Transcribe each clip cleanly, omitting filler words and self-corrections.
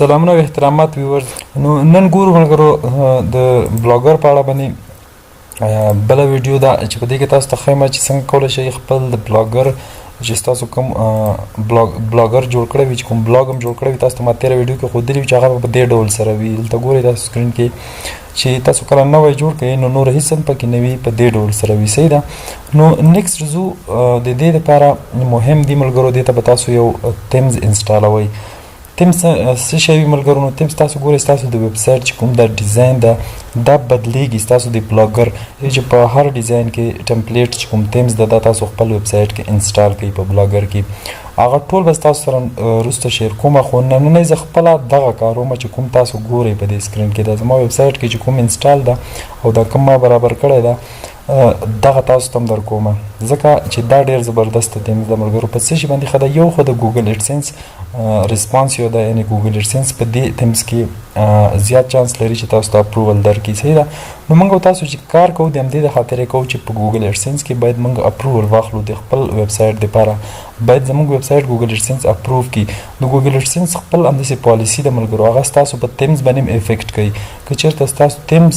سلامونه او احترامات viewers. نو نن ګورو ملګرو د بلاګر په اړه باندې بله ویډیو ده چې په دې کې تاسو ته ښیم چې څنګه کولی شئ خپل د بلاګر چې تاسو کوم بلاګر جوړ کړی وي، چې کوم بلاګ هم جوړ کړی وي، تاسو ته ما تېره ویډیو کې ښودلي وي چې هغه به په دې ډول سره وي. دلته ګورئ تاسو screen کې چې تاسو کله نوی جوړ کړئ نو نور هېڅ هم پکې نه وي، په دې ډول سره وي. صحیح ده. نو next ځو. د دې لپاره مهم دي ملګرو، دې ته به تاسو یو themes انسټالوئ. themes څه شی وي ملګرو؟ نو themes تاسو ګورئ، ستاسو د ویب سایټ چې کوم دا design ده دا بدلیږي. ستاسو د بلاګر چې په هر design کې template چې کوم themes ده، دا تاسو خپل ویب سایټ کې install کړئ په بلاګر کې. هغه ټول به تاسو سره وروسته share کوم، خو نننۍ زه خپله دغه کاروم چې کوم تاسو ګورئ په دې screen کې، دا زما ویب سایټ کې چې کوم install ده او دا کوم ما برابر کړی ده، دغه تاسو ته هم در کوم، ځکه چې دا ډېر زبردست themes ده ملګرو. په څه شي باندې ښه ده؟ یو خو د ګوګل AdSense response یو ده، یعنی ګوګل AdSense په دې themes کې زیات چانس لري چې تاسو ته approval درکړي. صحیح ده. نو موږ تاسو چې کار کوو د همدې د خاطر کوو چې په ګوګل AdSense کې باید موږ approval واخلو د خپل ویب سایټ دپاره. باید زموږ ویب سایټ ګوګل AdSense approve کړي. نو ګوګل AdSense خپل همداسې پالیسي ده ملګرو، هغه ستاسو په themes باندې هم effect کوي. که چېرته ستاسو themes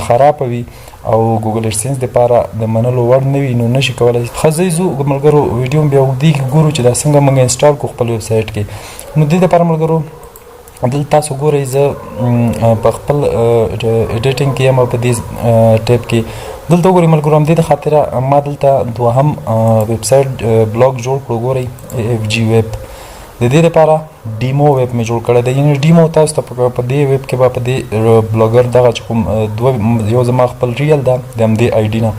خرابه وي او ګوګل AdSense دپاره د منلو وړ نه وي، نو نشي کولی. ښه، ځئ ځو ملګرو، ویډیو هم بیا اوږدېږي. ګورو چې دا څنګه موږ install کړو خپل ویب سایټ کې. نو دې دپاره ملګرو دلته تاسو ګورئ، زه په خپل editing کې یم په دې tab کې. دلته وګورئ ملګرو، همدې د خاطره ما دلته دوهم ویب سایټ blog جوړ کړو. ګورئ، اف جی ویب، د دې لپاره demo web مې جوړ کړی دی. یعنی demo تاسو ته په دې ویب کې به په دې بلاګر دغه چې کوم دوه، یو زما خپل real ده د همدې ID نه،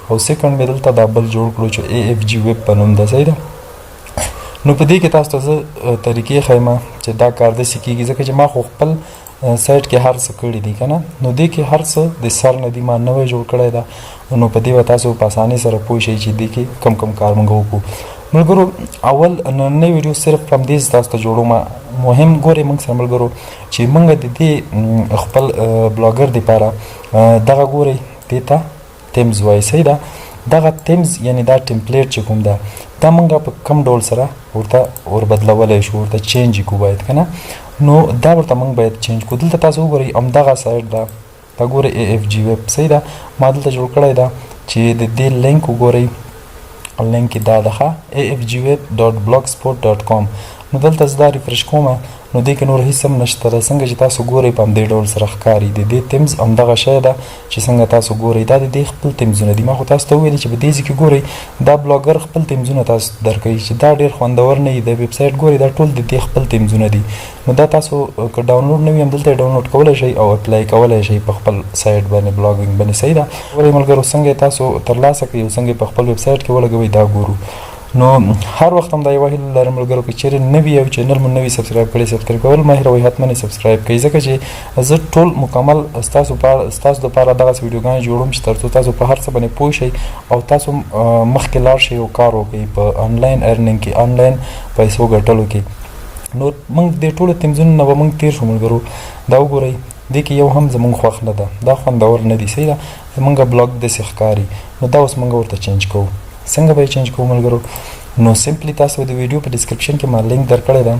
او second مې دلته دا بل جوړ کړو چې ای اف جی ویب په نوم ده. صحیح ده. نو په دې کې تاسو ته زه طریقې ښیم چې دا کار داسې کېږي، ځکه چې ما خو خپل سایټ کې هر څه کړي دي که نه. نو دې کې هر څه د سر نه دي، ما نوی جوړ کړی ده. نو په دې به تاسو په اسانۍ سره پوه شئ چې دې کې کم کم کار موږ وکړو. ملګرو، اول نننۍ ویډیو صرف په همدې تاسو ته جوړوم. مهم ګورئ موږ سره ملګرو چې موږ د دې خپل بلاګر دپاره دغه ګورئ، دې ته themes وایي. صحیح ده. دغه themes یعنی دا template چې کوم ده، دا موږ په کم ډول سره ورته ور بدلولی شو، ورته change کړو باید که نه. نو دا ورته موږ باید change کړو. دلته تاسو وګورئ، همدغه سایټ ده، دا ګورئ، ای اف جی ویب. صحیح ده. ما دلته جوړ کړی ده چې د دې لینک وګورئ، لینک دا ده ښه، afgweb.blogspot.com. نو دلته زه دا refresh کوم، نو دې کې نور هیڅ هم نشته ده. څنګه چې تاسو ګورئ په همدې ډول سره ښکاري. د دې themes همدغه شی ده چې څنګه تاسو ګورئ، دا د دې خپل themes ونه دي. ما خو تاسو ته وویل چې په دې ځای کې ګورئ، دا بلاګر خپل themes ونه تاسو ته درکوي چې دا ډېر خوندور نه وي. د ویب سایټ ګورئ، دا ټول د دې خپل themes ونه دي. نو دا تاسو که download نه وي هم دلته download کولی شئ او apply کولی شئ په خپل سایټ باندې، blogging باندې. صحیح ده. ګورئ ملګرو، څنګه تاسو ترلاسه کړئ او څنګه په خپل ویب سایټ کې ولګوئ، دا ګورو. نو هر وخت هم دا یوه هیله لرم ملګرو، که چېرې نوي یو channel مو نوي subscribe کړی، subscribe کول مه هېروئ، حتما یې subscribe کړئ، ځکه چې زه ټول مکمل ستاسو په ستاسو دپاره دغسې ویډیوګانې جوړوم چې ترڅو تاسو په هر څه باندې پوه شئ او تاسو مخکې لاړ شئ او کار وکړئ په online earning کې، آنلاین پیسو ګټلو کې. نو موږ دې ټولو themes ونو نه به موږ تېر شو ملګرو. دا وګورئ، دې کې یو هم زموږ خوښ نه ده، دا خوندور نه دي. صحیح ده. زموږ blog داسې ښکاري. نو دا اوس موږ ورته change کوو. څنګه به یې change کوو ملګرو؟ نو simply تاسو د ویډیو په description کې ما لینک درکړی ده،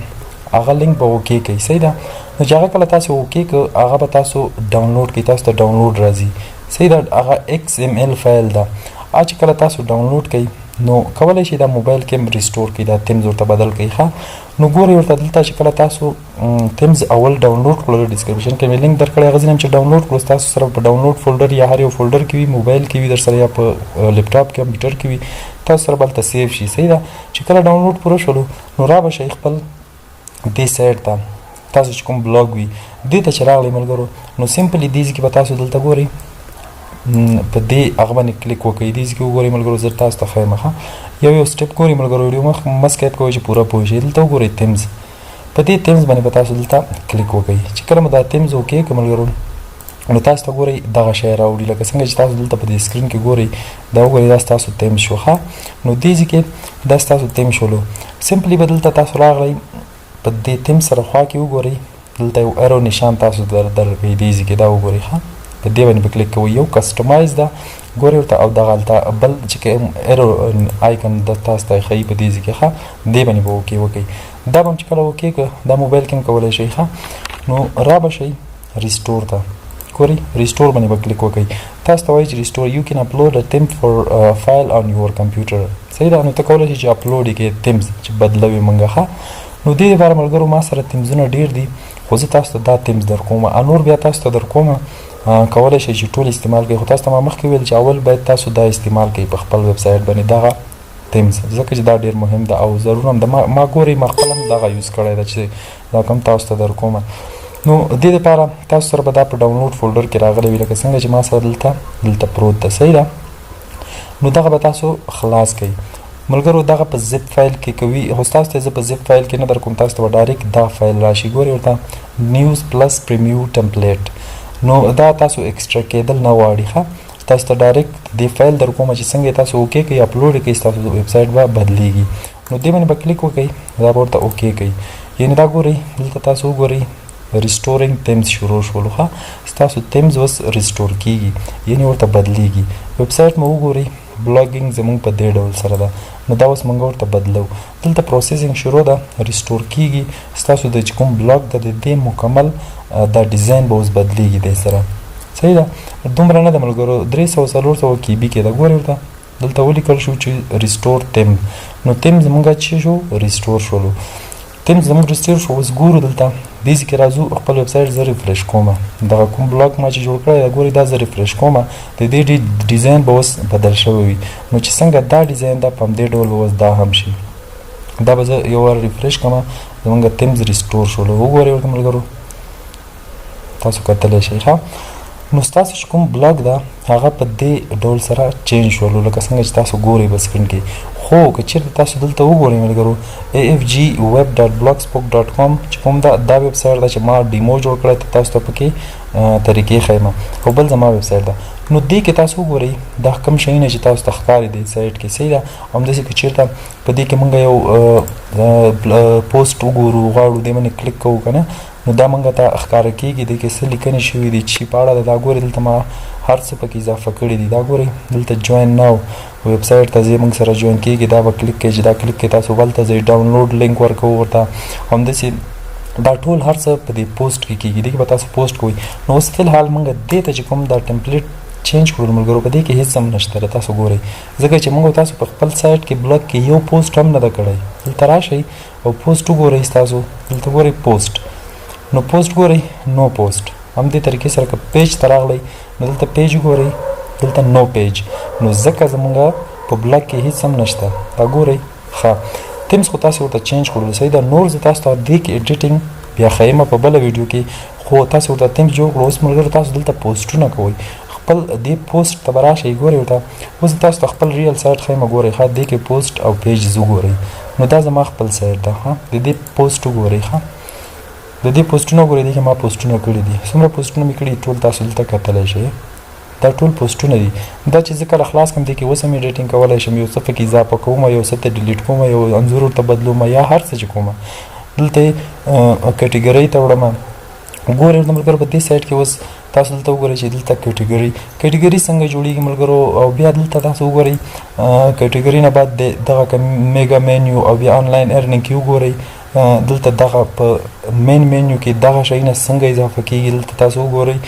هغه لینک به okay کوئ. صحیح ده. نو چې هغه کله تاسو okay که، هغه به تاسو download کړئ، تاسو ته download راځي. صحیح ده. هغه XML file ده. هغه چې کله تاسو download کړئ، نو کولی شئ دا موبایل کې هم restore کړئ، دا themes ورته بدل کړئ. ښه، نو ګورئ ورته دلته چې کله تاسو themes اول download کړل، description کې مې لینک درکړی، هغه ځای چې download کړو، تاسو سره په download folder یا هر یو folder کې وي، موبایل کې وي در سره یا په لپټاپ کې، کمپیوټر کې وي، تاسو سره به هلته save شي. صحیح ده. چې کله download پوره شولو، نو را به شئ خپل دې سایټ ته، تاسو چې کوم blog وي. دې ته چې راغلی ملګرو، نو simply دې ځای کې به تاسو دلته ګورئ، په دې هغه باندې کلیک وکړئ. دې ځای کې وګورئ ملګرو، زه تاسو ته ښیم. ښه، یو یو step ګورئ ملګرو، ویډیو مخ مه skip کوئ چې پوره پوه شئ. دلته وګورئ themes، په دې themes باندې به تاسو دلته کلیک وکړئ. چې کله مو دا themes okay کړ ملګرو، نو تاسو ته ګورئ دغه شی راوړي، لکه څنګه چې تاسو دلته په دې screen کې ګورئ. دا وګورئ، دا ستاسو themes شو. ښه، نو دې ځای کې دا ستاسو theme شولو. simply به دلته تاسو راغلی په دې theme سره خوا کې وګورئ، دلته یو arrow نشان تاسو درکوي دې ځای کې، دا وګورئ. ښه، په دې باندې به کلیک کوئ. یو customize ده، ګورئ ورته، او دغه هلته بل چې کوم arrow icon د تاسو ته ښیي په دې ځای کې. ښه، دې باندې به okay وکړئ. دا به هم چې کله okay که، دا موبایل کې هم کولی شئ. ښه. نو را به شئ restore ته، ګورئ restore باندې به کلیک وکړئ. تاسو ته وایي چې restore، you can upload a theme for file on your computer. صحیح ده. نو ته کولی شې چې اپلوډ یې کړې themes چې بدلوي مونږ. ښه، نو دې لپاره ملګرو ما سره themes ونه ډېر دي، خو زه تاسو ته دا themes در کوم، نور بیا تاسو ته در کوم. کولی شئ چې ټول استعمال کړئ، خو تاسو ته ما مخکې ویل چې اول باید تاسو دا استعمال کړئ په خپل ویب سایټ باندې دغه themes، ځکه چې دا ډېر مهم ده او ضرور هم ده. ما ګورئ، ما خپل هم دغه use کړی ده چې دا کوم تاسو ته در کوم. نو دې لپاره تاسو سره به دا په download folder کې راغلی وي، لکه څنګه چې ما سره دلته پروت ده. صحیح ده. نو دغه به تاسو خلاص کړئ ملګرو. دغه په zip file کې کوي، خو تاسو ته زه په zip file کې نه در کوم، تاسو ته به direct دا فایل راشي. ګورئ ورته، News Plus Premium template. نو دا تاسو extract کېدل نه غواړي. ښه، تاسو ته direct دې فایل در کوم چې څنګه تاسو okay کوي، اپلوډ کوي، تاسو ویب سایټ به بدلیږي. نو دې باندې به کلیک وکړئ، دا به ورته okay کوي. یعنی دا ګورئ، دلته تاسو وګورئ، restoring themes شروع شولو. ښه، ستاسو themes اوس restore کیږي، یعنی ورته بدلیږي. ویب سایټ مو وګورئ، blogging زمونږ په دې ډول سره ده. نو دا اوس مونږ ورته بدلو. دلته processing شروع ده، restore کیږي. ستاسو د چې کوم blog ده، د دې مکمل دا design به اوس بدلیږي دې سره. صحیح ده. دومره نه ده ملګرو، 300 400 KB کې ده. ګورئ ورته، دلته ولیکل شو چې restore theme. نو تیم زمونږ چې شو restore شولو، تیم زموږ restore شو. اوس ګورو دلته دې ځای کې راځو، خپل ویب سایټ زه refresh کوم. دغه کوم blog ما چې جوړ کړی دا، ګورئ، دا زه refresh کوم. د دې design به اوس بدل شوی وي. نو چې څنګه دا design ده، په همدې ډول به اوس دا هم شي. دا به زه یو وار refresh کړم. زمونږ themes restore شولو، وګورئ ورته ملګرو، تاسو کتلی شئ. ښه، نو ستاسو چې کوم blog ده، هغه په دې ډول سره change شولو، لکه څنګه چې تاسو ګورئ په screen کې. خو که چېرته تاسو دلته وګورئ ملګرو، afgweb.blogspot.com چې کوم دا دا ویب سایټ ده چې ما demo جوړ کړی، ته تاسو ته پکې طریقې ښیم، او بل زما ویب سایټ ده. نو دې کې تاسو وګورئ، دا کوم شیونه چې تاسو ته ښکاري دې سایټ کې، صحیح ده. همداسې که چېرته په دې کې مونږ یو پوسټ وګورو غواړو، دې باندې کلیک کوو که نه، نو دا مونږ ته ښکاره کېږي دې کې څه لیکنې شوي دي چې په اړه ده. دا ګورئ، دلته ما هر څه پکې اضافه کړي دي. دا ګورئ، دلته join now، web site ته ځئ، موږ سره join کېږي. دا به کلیک کوي، چې دا کلیک کوي تاسو بل ته ځئ، download link ورکوو ورته. همداسې دا ټول هر څه په دې پوسټ کې کېږي، دې کې به تاسو پوسټ کوئ. نو اوس فی الحال موږ دې ته چې کوم دا template change کړو ملګرو، په دې کې هیڅ هم نشته، تاسو ګورئ، ځکه چې موږ تاسو په خپل سایټ کې blog کې یو پوسټ هم نه ده کړی. دلته راشئ او پوسټ وګورئ. تاسو دلته ګورئ پوسټ، نو پوسټ ګورئ، no post. همدې طریقې سره که page ته راغلی، نو دلته page ګورئ، دلته no page. نو ځکه زمونږ په blog کې هیڅ هم نشته، دا ګورئ. ښه، themes خو تاسو ورته change کړو، صحیح ده. نور زه تاسو ته دې کې editing بیا ښیم په بله ویډیو کې، خو تاسو ورته themes جوړ کړو. اوس ملګرو تاسو دلته پوسټونه کوئ، خپل دې پوسټ ته به راشئ. ګورئ ورته، اوس تاسو ته خپل real site ښیم. ګورئ، ښه، دې کې پوسټ او pages وګورئ. نو دا زما خپل سایټ ده. ښه، د دې پوسټ وګورئ. ښه، د دې پوسټونه وګورئ، دې کې ما پوسټونه کړي دي. څومره پوسټونه مې کړي، ټول تاسو دلته کتلی شئ. دا ټول پوسټونه دي. دا چې زه کله خلاص کړم، دې کې اوس هم editing کولی شم، یو څه پکې اضافه کوم، یو څه ته delete کوم، یو انځور ورته بدلوم، یا هر څه چې کوم. دلته category ته وړم. ګورئ ملګرو، په دې سایټ کې اوس تاسو دلته وګورئ چې دلته category څنګه جوړیږي ملګرو. او بیا دلته تاسو وګورئ، category نه بعد دغه mega menu او بیا online earning کې وګورئ. دلته دغه په main menu کې دغه شیونه څنګه اضافه کیږي، دلته تاسو وګورئ.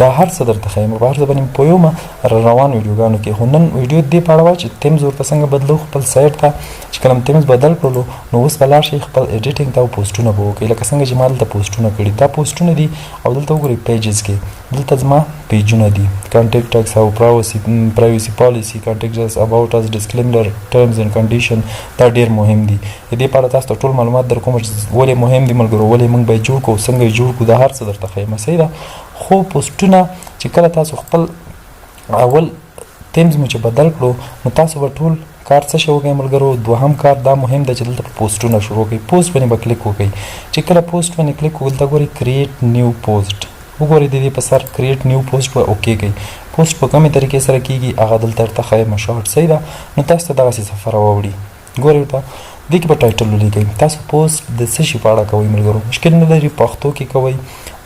دا هر څه درته ښیم، په هر څه باندې پوهوم روان ویډیوګانو کې. خو نن ویډیو دې په اړه وه چې themes ورته څنګه بدلو خپل سایټ ته. چې کله themes بدل کړلو، نو اوس به لاړ شئ خپل editing ته او پوسټونه به وکړئ، لکه څنګه چې ما دلته پوسټونه کړي. دا پوسټونه دي او دلته وګورئ pages کې، دلته زما پیجونه دي: contact us او privacy policy، contact us، about us، disclaimer، terms and condition. دا ډیر مهم دي. د دې په اړه تاسو ته ټول معلومات در کوم چې ولې مهم دي ملګرو، ولې موږ باید جوړ کړو، څنګه یې جوړ کړو، دا هر څه درته ښیم. صحیح ده. خو پوسټونه چې کله تاسو خپل اول themes مو چې بدل کړو، نو تاسو به ټول کار څه شی وکړئ ملګرو؟ دوهم کار دا مهم ده چې دلته په پوسټونه شروع کړئ. پوسټ باندې به کلیک وکړئ. چې کله پوسټ باندې کلیک وکړئ، دلته ګورئ create new post. وګورئ، د دې په سر create new post به okay کوي. پوسټ په کومې طریقې سره کیږي، هغه دلته درته ښیم شارټ. صحیح ده. نو تاسو ته دغسې صفحه راوړي. ګورئ ورته، دې کې به title ولیکئ. تاسو پوسټ د څه شي په اړه کوئ ملګرو؟ مشکل نه لري، پښتو کې کوئ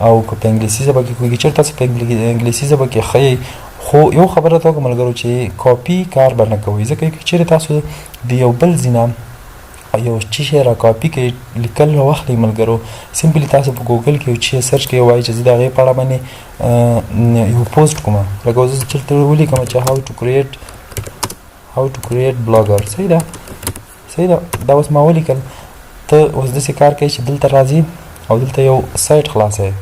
او که په انګلیسي ژبه کې کوئ. چېرته تاسو په انګلیسي ژبه کې ښه یئ، خو یو خبره ته وکړم ملګرو چې کاپي کار به نه کوئ، ځکه که چېرې تاسو د یو بل ځای نه یو چی شی را کاپي کړئ، لیکل راواخلئ ملګرو. simply تاسو په ګوګل کې یو چی search کړئ، وایي چې زه د هغې په اړه باندې یو پوسټ کوم، لکه اوس زه چېرته ولیکم چې how to create blogger. صحیح ده، صحیح ده. دا اوس ما ولیکل. ته اوس داسې کار کوي چې دلته راځي او دلته یو سایټ خلاصوي،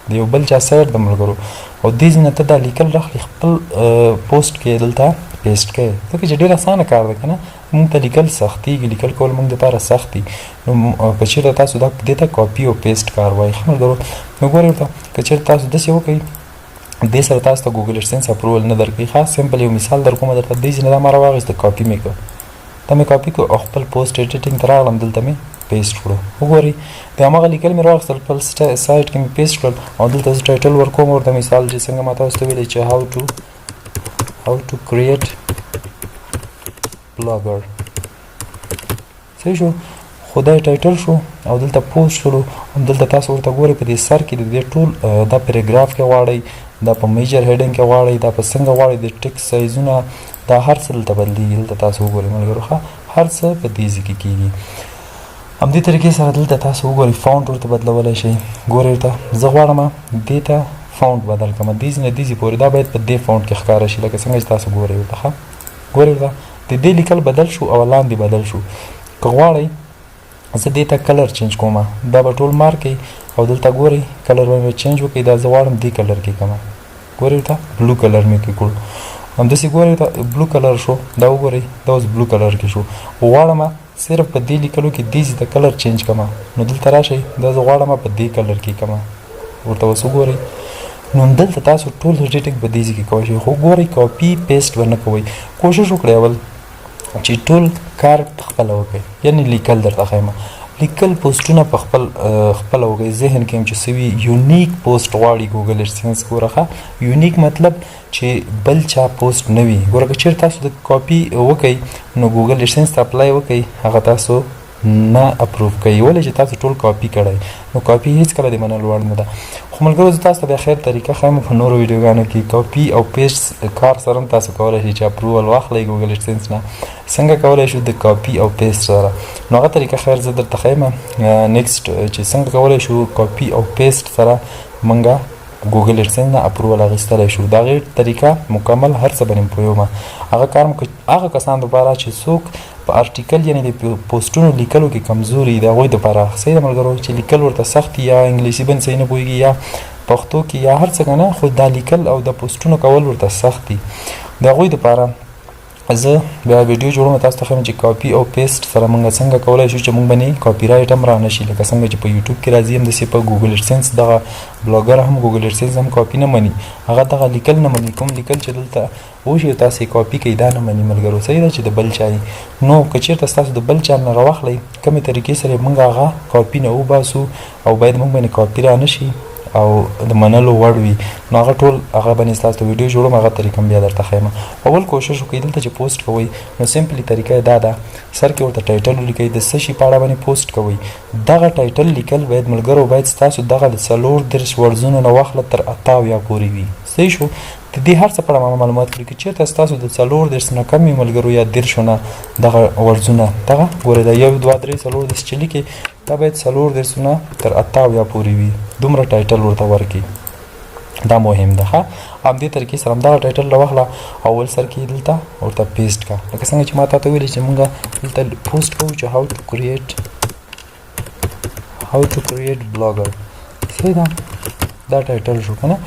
د یو بل چا سایټ د ملګرو، او دې ځای نه ته دا لیکل راخلي، خپل پوسټ کې دلته paste کوې، ځکه چې ډېر اسانه کار دی که نه. موږ ته لیکل سختېږي، لیکل کول موږ دپاره سخت دي. نو که چېرته تاسو دا دې ته کاپي او paste کار وایي. ښه ملګرو، نو ګورئ ورته، که چېرته تاسو داسې وکړئ، دې سره تاسو ته ګوګل اډسنس approval نه درکوي. ښه، simple یو مثال در کوم درته. دې ځای نه دا ما راواخیسته، کاپي مې کړ، دا مې کاپي کړ او خپل post editing ته راغلم، دلته مې paste کړو. وګورئ، د هماغه لیکل مې راواخیستل، خپل سایټ کې مې paste کړل او دلته زه title ورکوم ورته. مثال چې څنګه ما تاسو ته ویلی چې how to create blogger. صحیح شو، خو دا title شو او دلته پوسټ شولو. هم دلته تاسو ورته ګورئ، په دې سر کې د دې ټول دا paragraph کې غواړئ، دا په major heading کې غواړئ، دا په څنګه غواړئ، د ټیکس سایزونه، دا هر څه دلته بدلیږي. دلته تاسو وګورئ ملګرو، ښه، هر څه په دې ځای کې کیږي. همدې طریقې سره دلته تاسو وګورئ، font ورته بدلولی شئ. ګورئ ورته، زه غواړم دې ته font بدل کړم، دې ځای نه دې ځای پورې دا باید په دې font کې ښکاره شي، لکه څنګه چې تاسو ګورئ ورته. ښه، ګورئ ورته، د دې لیکل بدل شو او لاندې بدل شو. که غواړئ زه دې ته color change کوم، دا به ټول مارک کوي او دلته ګورئ، color به مې change وکړي. دا زه غواړم دې color کې کړم. ګورئ ورته، blue color مې کې کړو. همداسې ګورئ ورته، blue color شو. دا وګورئ، دا اوس blue color کې شو. غواړم صرف په دې لیکلو کې دې ځای ته color change کړم، نو دلته راشئ، دا زه غواړم په دې color کې کړم. ورته اوس وګورئ، نو دلته تاسو ټول editing په دې ځای کې کولی شئ. خو ګورئ، copy paste به نه کوئ. کوشش وکړئ اول چې ټول کار په خپله وکړئ، یعنی لیکل درته ښیم، لیکل پوسټونه په خپل خپله وکړئ. ذهن کې هم چې څه وي، unique post غواړي ګوګل اډسنس. ګوره، ښه، unique مطلب چې بل چا پوسټ نه وي. ګوره، که چېرې تاسو د کاپي وکړئ، نو ګوګل اډسنس ته apply وکړئ، هغه تاسو نه approve کوي. ولې چې تاسو ټول کاپي کړی، نو کاپي هیڅکله د منلو وړ نه ده. خو ملګرو، زه تاسو ته بیا خیر طریقه ښیم په نورو ویډیوګانو کې. کاپي او paste کار سره هم تاسو کولی شئ چې approval واخلئ ګوګل اډسنس نه. څنګه کولی شو د کاپي او paste سره؟ نو هغه طریقه خیر زه درته ښیم next، چې څنګه کولی شو کاپي او paste سره مونږه ګوګل اډسنس نه approval اخیستلی شو. د هغې طریقه مکمل هر څه باندې پوهوم. هغه کار هغه کسان دپاره چې څوک په article، یعنی د پوسټونو لیکلو کې کمزوري، د هغوی دپاره. صحیح ده ملګرو، چې لیکل ورته سخت، یا انګلیسي باندې صحیح نه پوهېږي، یا پښتو کې، یا هر څه که نه، خو دا لیکل او د پوسټونو کول ورته سخت دي، د هغوی دپاره زه بیا ویډیو جوړوم. تاسو ته ښیم چې کاپي او paste سره موږ څنګه کولای شو چې موږ باندې copyright هم را نه شي، لکه څنګه چې په یوټیوب کې راځي، همداسې په ګوګل اډسنس دغه بلاګر هم، ګوګل اډسنس هم کاپي نه مني. هغه دغه لیکل نه مني، کوم لیکل چې دلته وشي، تاسو کاپي کوئ، دا نه مني ملګرو. صحیح ده، چې د بل چا. نو که چېرته ستاسو د بل چا نه راواخلئ، کومې طریقې سره موږ هغه کاپي نه وباسو او باید موږ باندې کاپي را نه شي او د منلو وړ وي، نو هغه ټول هغه باندې ستاسو ویډیو جوړوم، هغه طریقه هم بیا درته ښیم. اول کوشش وکړئ، دلته چې پوسټ کوئ، نو simply طریقه یې دا ده: سر کې ورته title ولیکئ، د څه شي په اړه باندې پوسټ کوئ. دغه title لیکل باید ملګرو باید ستاسو دغه د 34 ورځونو نه واخله تر 78 پورې وي. صحیح شو؟ د دې هر څه په اړه ما معلومات کړي. که چېرته ستاسو د 34 نه کم وي ملګرو، یا 30 نه دغه ورځونه، دغه ګورئ، دا یو، دوه، درې، 34 چې لیکي، دا باید 34 نه تر 78 پورې وي. دومره title ورته ورکړي، دا مهم ده. ښه، همدې طریقې سره همدغه title راواخله، اول سر کې دلته ورته paste کا، لکه څنګه چې ما تاته ویلي چې مونږ دلته پوسټ کوو چې how to create blogger. صحیح ده، دا title شو که نه؟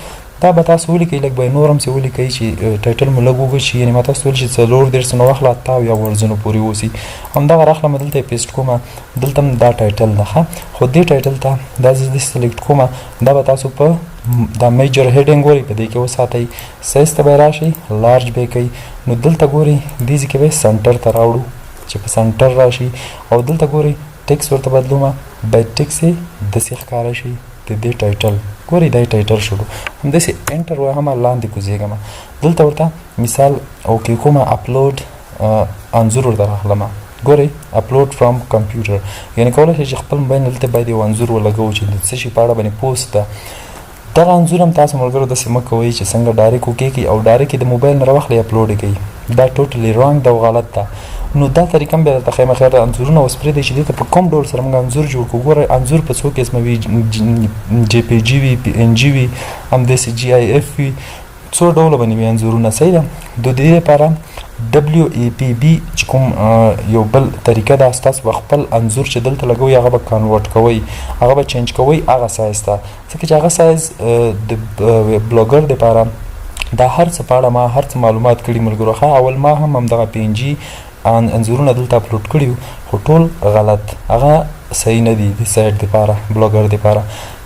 دا به تاسو ولیکئ، لږ به نور هم څه ولیکئ چې title مو لږ اوږد شي. یعنې ما تاسو ویل چې 34 نه واخله 78 ورځونو پورې اوسي. همدغه راخلم، دلته یې paste کومه، دلته هم دا title ده. ښه، خو دې title ته دا زه دې select کومه. دا به تاسو په دا major heading ګورئ، په دې کې وساتئ. سایز ته به راشئ، large به یې کوئ. نو دلته ګورئ، دې ځای کې به center ته راوړو چې په center راشي. او دلته ګورئ، ټیکس ورته بدلومه، باید ټیکس یې داسې ښکاره شي. د دې title ګورئ، دا title شروع. همداسې enter وهم، لاندې کوزېږم، دلته ورته مثال okay کومه، اپلوډ انځور ورته راخلمه. ګورئ، upload from computer، یعنی کولی شئ چې خپل موبایل دلته باید یو انځور ولګوو چې د څه شي په اړه باندې پوسټ ده. دغه انځور هم تاسو ملګرو داسې مه کوئ چې څنګه direct okay کوي او direct د موبایل نه راواخلئ، اپلوډ یې کوي. دا totally wrong ده او غلط ده. نو دا طریقه هم بیا درته ښیم. خیر، انځورونه اوس پرېږدئ چې دې ته په کوم ډول سره موږ انځور جوړ کړو. ګوره، انځور په څو قسمه وي، جی پی جی وي، پی این جی وي، همداسې جی آی اف وي، څو ډوله باندې وي انځورونه. صحیح ده. د دې لپاره WAPB چې کوم یو بل طریقه ده، ستاسو به خپل انځور چې دلته لګوئ هغه به convert کوئ، هغه به change کوئ هغه سایز ته، ځکه چې هغه سایز د بلاګر دپاره. دا هر څه په اړه ما هر څه معلومات کړي ملګرو. ښه، اول ما هم همدغه پی این جی انځورونه دلته اپلوډ کړي، خو ټول غلط، هغه صحیح نه دي د سایټ دپاره، بلاګر دپاره.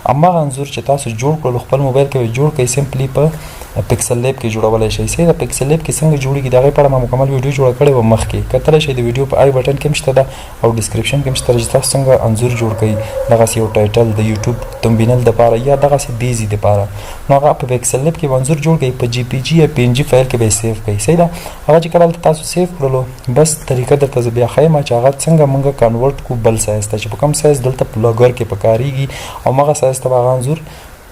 هماغه انځور چې تاسو جوړ کړلو، خپل موبایل کې جوړ کړئ، simply په پکسل لیب کې جوړولی شئ. صحیح ده. پکسل لیب کې څنګه جوړیږي، د هغې په اړه ما مکمل ویډیو جوړه کړې وه مخکې، کتلی شئ. د ویډیو په i button کې هم شته ده او description کې هم شته چې تاسو څنګه انځور جوړ کړئ دغسې یو title د یوټیوب thumbnail دپاره یا دغسې دیزي دپاره. نو هغه په پکسل لیب کې به انځور جوړ کړئ، په جی پی جی یا پی این جی فایل کې به یې save کړئ. صحیح ده. هغه چې کله هلته تاسو save کړلو، بس طریقه درته زه بیا ښیم چې هغه څنګه موږ convert کړو بل سایز ته، چې په کوم سایز دلته بلاګر کې پکارېږي او هماغه سایز ته به هغه انځور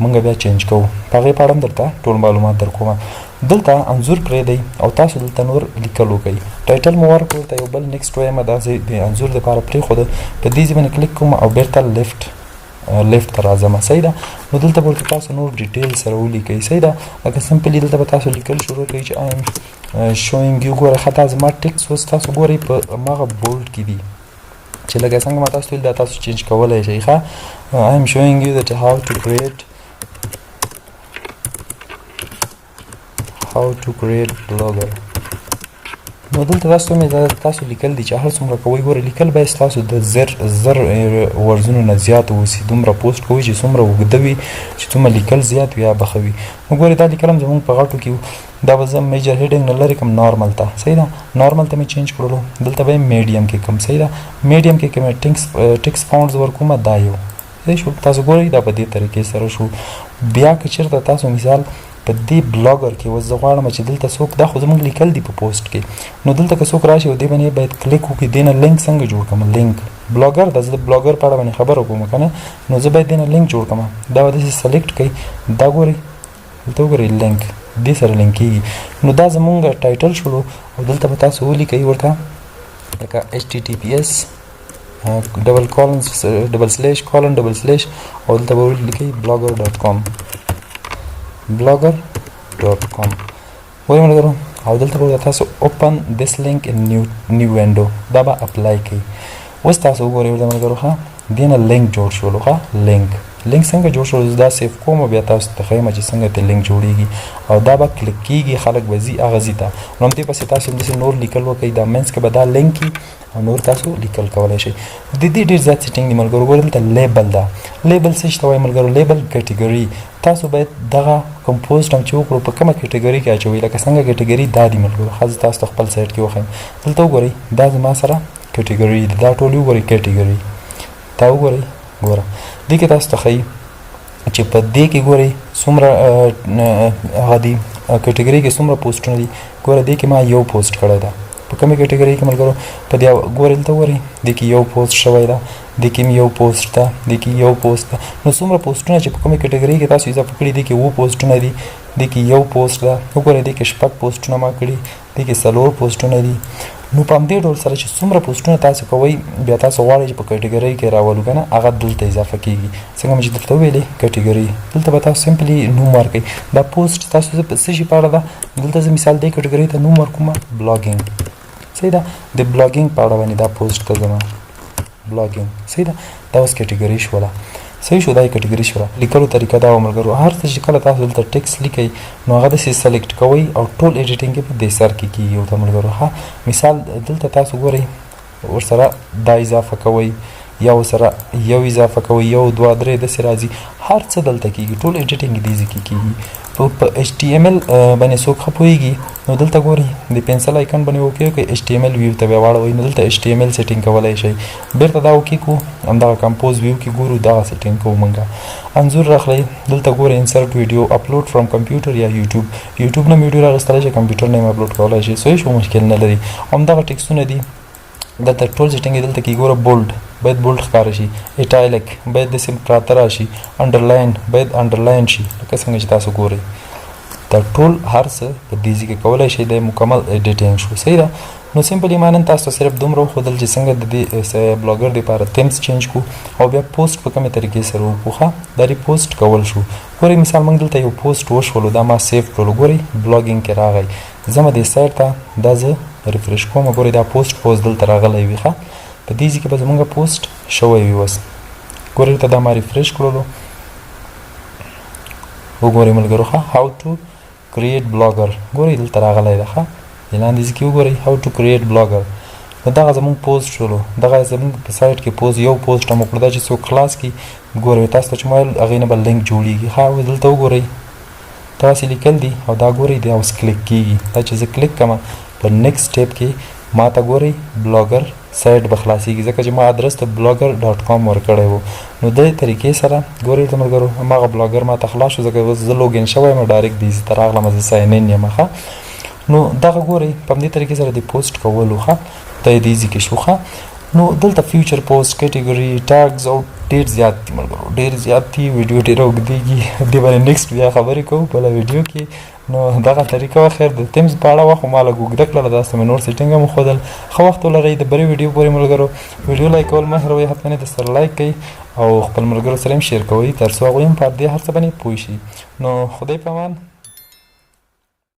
موږ بیا change کوو. په هغې په اړه هم درته ټول معلومات درکوم. دلته انځور پرېږدئ او تاسو دلته نور لیکل وکړئ. title مو ورکړ ورته، یو بل next وایم. داسې د انځور دپاره پرېښوده، په دې ځای باندې کلیک کوم او بېرته left ته راځم. صحیح ده. نو دلته به ورته تاسو نور detail سره ولیکئ. صحیح ده. لکه simply دلته به تاسو لیکل شروع کړئ چې I am showing you. ګوره ښه، دا زما ټیکس اوس تاسو ګورئ په هماغه bold کې دي چې لکه څنګه ما تاسو ته ویل، دا تاسو change کولی شئ. ښه، I am showing you that how to create blogger. نو دلته تاسو مې دا تاسو لیکل دي چې هر څومره کوئ. ګوره، لیکل باید ستاسو د 1000 ورځونو نه زیات اوسي. دومره پوسټ کوئ چې څومره اوږده وي، چې څومره لیکل زیات وي، به ښه وي. نو ګورئ، دا لیکل هم زموږ په غټو کې. دا به زه major heading نه لرې کوم نارمل ته. صحیح ده. نارمل ته مې change کړلو، دلته به یې میډیم کې کوم. صحیح ده. میډیم کې کوم text fonts ورکوم. دا یو صحیح شو. تاسو ګورئ، دا په دې طریقې سره شو. بیا که چېرته تاسو مثال په دې بلاګر کې اوس زه غواړم چې دلته څوک، دا خو زموږ لیکل دي په پوسټ کې، نو دلته که څوک راشي او دې باندې باید کلیک وکړي، دې نه لینک څنګه جوړ کړم؟ لینک بلاګر ده، زه د بلاګر په اړه باندې خبره کوم که نه، نو زه باید دې نه لینک جوړ کړم. دا به داسې select کړئ، دا ګورئ، دلته وګورئ، لینک دې سره لینک کېږي. نو دا زموږ title شولو او دلته به تاسو ولیکئ ورته لکه HTTPS double colon double slash colon double slash او دلته به ولیکئ blogger.com، blogger.com. وایي ملګرو، او دلته به تاسو open this link in new window، دا به apply کړئ. اوس تاسو وګورئ ورته ملګرو، ښه، دې نه لینک جوړ شولو. ښه، لینک څنګه جوړ شو، زه دا save کوم او بیا تاسو ته ښیم چې څنګه ته لینک جوړیږي او دا به کلیک کیږي، خلک به ځي هغه ځي ته. نو همدې پسې تاسو همداسې نور لیکل وکړئ. دا منځ کې به دا لینک او نور تاسو لیکل کولی شئ. د دې ډېر زیات setting دي ملګرو. ګورئ، دلته label ده. label څه شي ته وایي ملګرو؟ label category. تاسو باید دغه کوم پوسټ هم چې وکړو، په کومه کیټګوري کې اچوئ. لکه څنګه کیټګوري دا دي ملګرو. ښه، زه تاسو ته خپل سایټ کې وښیم. دلته وګورئ، دا زما سره کیټګوري ده. دا ټول وګورئ، کیټګوري دا وګورئ. ګوره، دې کې تاسو ته ښیي چې په دې کې ګورئ څومره هغه دي، کیټګوري کې څومره پوسټونه دي. ګوره، دې کې ما یو پوسټ کړی ده. په کومې کیټګوري کې ملګرو؟ په دې ګورئ، دلته وګورئ، دې کې یو پوسټ شوی ده، دې کې یو پوسټ ده، دې کې یو پوسټ ده. نو څومره پوسټونه چې په کومې کیټګوري کې تاسو اضافه کړي، دې کې اووه پوسټونه دي، دې کې یو پوسټ ده. وګورئ، دې کې شپږ پوسټونه ما کړي، دې کې څلور پوسټونه دي. نو په همدې ډول سره چې څومره پوسټونه تاسو کوئ، بیا تاسو غواړئ چې په کیټګوري کې راولو که نه، هغه دلته اضافه کیږي. څنګه مې چې درته وویلې، کیټګوري دلته به تاسو simply نوم ورکړئ. دا پوسټ تاسو څه شي په اړه ده؟ دلته زه مثال دې کیټګوري ته نوم ورکوم blogging. صحیح ده. د blogging په اړه باندې دا پوسټ ته زما blogging. صحیح ده. دا اوس کیټګوري شوله. صحیح شو، دا یې کیټګوري شوله. لیکلو طریقه دا وه ملګرو. هر څه چې کله تاسو دلته ټیکس لیکئ، نو هغه داسې select کوئ او ټول editing یې په دې سر کې کیږي ورته ملګرو. ښه، مثال دلته تاسو ګورئ، ورسره دا اضافه کوئ یا ورسره یو اضافه کوئ، یو، دوه، درې، داسې راځي. هر څه دلته کیږي، ټول editing دې ځای کې کیږي. په HTML باندې څوک ښه پوهېږي، نو دلته ګورئ، د pencil icon باندې okay وکړئ، HTML view ته بیا واړوئ. نو دلته HTML setting کولی شئ. بیرته دا okay کو، همدغه compose view کې ګورو، دغه setting کوو موږ. انځور راخلئ، دلته ګورئ، insert video، upload from computer یا یوټیوب. یوټیوب نه ویډیو راغستلی شئ، کمپیوټر نه هم اپلوډ کولی شئ. صحیح شو، مشکل نه لري. همدغه ټیکسونه دي، دلته ټول setting دلته کې. ګوره، bold باید bold ښکاره شي، italic باید داسې پراته راشي، underline باید underline شي، لکه څنګه چې تاسو ګورئ. دا دا ټول هر څه په دې ځای کې کولای شئ، دی مکمل ایډیټینګ شو. صحیح ده. نو سمپلی ما نن تاسو ته صرف دومره وښودل چې څنګه د دې بلاګر دپاره تیمز چینج کو او بیا پوسټ په کومې طریقې سره وکړو. ښه، دا ریپوسټ کول شو. ګورئ مثال موږ دلته یو پوسټ وشولو، دا ما سیف کړلو. ګورئ بلاګینګ کې راغی، ځمه دې سایټ ته، دا زه ریفرش کوم. ګورئ دا پوسټ پوسټ دلته راغلی وي. ښه، په دې ځای کې به زموږ پوسټ شوی وي. اوس ګورئ دلته دا ما ریفرش کړلو. وګورئ ملګرو، ښه، هاو ټو کریټ بلاګر، ګورئ دلته راغلی ده. ښه، دې لاندې ځای کې وګورئ هاو ټو کریټ بلاګر. نو دغه زموږ پوسټ شولو، دغه زموږ په سایټ کې پوسټ یو پوسټ هم وکړو. دا چې څوک خلاص کړي، ګورئ تاسو ته چې ما ویل هغې نه به لینک جوړېږي. ښه، اوس دلته وګورئ دغسې لیکل دي او دا ګورئ دا اوس کلیک کېږي. دا چې زه کلیک کړم په نیکسټ سټیپ کې ما ته ګورئ بلاګر سایټ به خلاصېږي، ځکه چې ما ادرس د بلاګر ډاټ کام ورکړی و. نو دې طریقې سره ګورئ ورته ملګرو هماغه بلاګر ما ته خلاص شو، ځکه اوس زه لوګین شوی یم، ډایرکټ دې ځای ته راغلم، زه ساین ان یم. ښه، نو دغه ګورئ په همدې طریقې سره د پوسټ کولو. ښه، دا یې دې ځای کې شو. ښه، نو دلته فیوچر پوسټ، کیټیګوري، ټاګز او ډېر زیات دي ملګرو، ډېر زیات دي. ویډیو ډېره اوږدېږي، دې باندې نیکسټ بیا خبرې کوو بله ویډیو کې. نو دغه طریقه وه، خیر د تیمز په اړه وه، خو ما لږ اوږده کړله، تاسو ته مې نور سیټینګ هم وښودل. ښه وخت ولرئ د بلې ویډیو پورې ملګرو. ویډیو لایک کول مه هېروئ، حتما یې درسره لایک کړئ او خپل ملګرو سره هم شیر کوئ، تر څو هغوی هم په دې هر څه باندې پوه شي. نو خدای په امان.